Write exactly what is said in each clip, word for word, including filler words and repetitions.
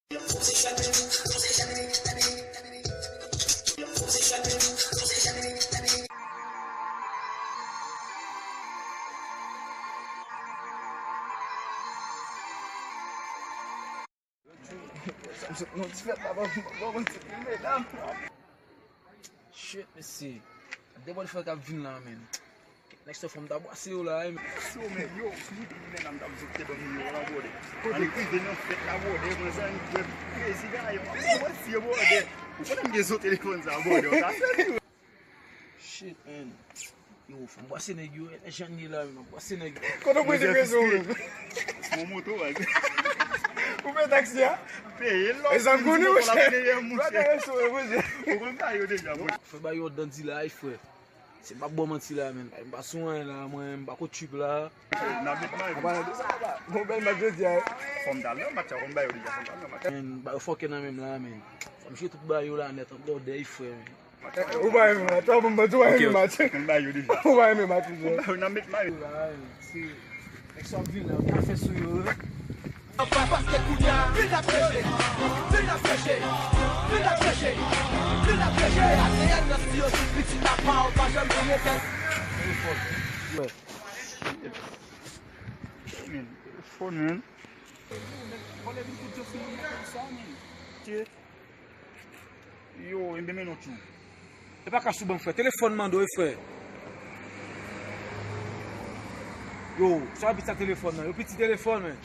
Sa m sot nan ti fèt la, pa, pa, pa, ti medam. Shit, mesye. De bòn frè k ap vin la, men. Next time, fò m ta bwase yo la, men. Yo, men, yo, si nou te vin la, m t ap di w te ban m yo la, brother. Ann rive nan fèt la, brother, mwen, sa, m fè plezi, gaye. M ap di w, brother. Ou konnen m gen zo telefòn sa, brother, w ta fè m. Shit, man. Yo, fò m bwase nèg yo, e, jan ye la, m ap bwase nèg yo. Kote w prese prezo, men? Mon moto, baz. Ou peye taksi a? Peye lòt. E sa m konnen, monchè. Ou konn sa yo deja, monchè. Fè ba yo dandi la, frè. Se pa bon manti la, men. M pa sou anyen la, mwen, m pa ko trip la. N ap met may. Apa, bon, bèl match jodi a, wi. Fò m t al nan match la, fò m ba yo deja, fò m t al nan match la. Men, ba yo fòkè nan menm la, men. Fò m jwe tout ba yo la nèt, an bòdèy, frè, men. Ou pa renmen match. Ou pa renmen match. Ou pa renmen match. Ou pa renmen match. Ou pa renmen match. Ou pa renmen match. Ou pa renmen match. Nèg sa ap vin la, ou ka fè sou yo. Paske kounye a, vin ap preche, vin ap preche, vin ap preche, vin ap preche. Adrian nan stiyo, se pitit apa, ou pa janm bliye tèt. Telefòn, men. Telefòn, men. Vòlè vin kout je sou moun nan konsa, men. Yo, enben men non tjou. E pa ka sou bank, frè. Telefòn mande w, frè. Yo, sa pitit sa telefòn nan. Yo pitit telefòn, men.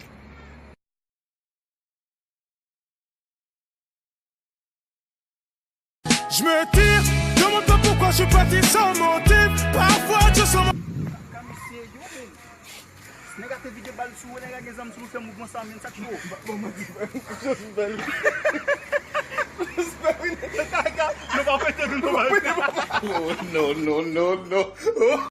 Je me tire, demande pas pourquoi je suis parti sans motif. Parfois je sens. Nèg la te vide bal sou ou, nèg la gen zam sou li, fè mouvman sa, men sa ki wo. Bon, mwen di, frè, jis bèl. Jis bèl, wi. Nou pa pete, nou pa pete. Oh, non, non, non, non. Oh.